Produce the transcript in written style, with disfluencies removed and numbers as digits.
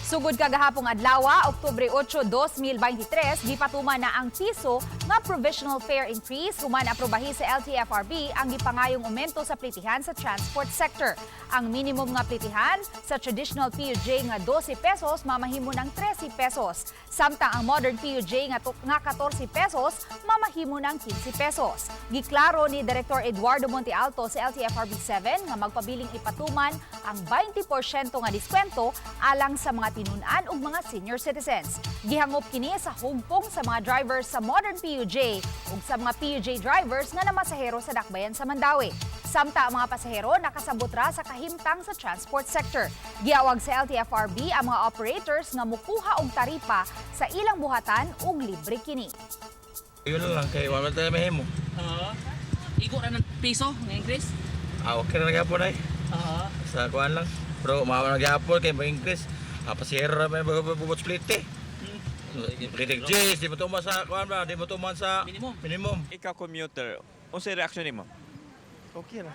Sugod kagahapong adlaw, Oktubre 8, 2023, gipatuman na ang piso nga provisional fare increase human aprobahi sa LTFRB ang gipangayong aumento sa plitihan sa transport sector. Ang minimum nga plitihan sa traditional PUJ nga 12 pesos mamahimo ng 13 pesos. Samtang ang modern PUJ nga 14 pesos mamahimo ng 15 pesos. Giklaro ni Director Eduardo Montealto sa LTFRB 7 nga magpabiling ipatuman ang 20% nga diskwento alang sa mga tinun-an ug mga senior citizens. Gihangop kini sa hugpong sa mga drivers sa modern PUJ ug sa mga PUJ drivers nga namasahero sa dakbayan sa Mandaue. Samtang ang mga pasahero nakasabot ra sa kahimtang sa transport sector. Giawag sa LTFRB ang mga operators nga mukuha og taripa sa ilang buhatan ug libre kini. Yun lang kay wala tayo mahimo. Oo. Igo ra ng piso nga increase? Ah, okay na gyapon ay. Oo. Sa kuan lang. Pero maawa na gyapon kay ma-increase. Ah, pasahero ra may bubot split eh. Split G's, di mo tuman sa kuan ba, di mo tuman sa Minimum. Minimum. Ikaw commuter, unsay reaksyon nimo? Okay ra.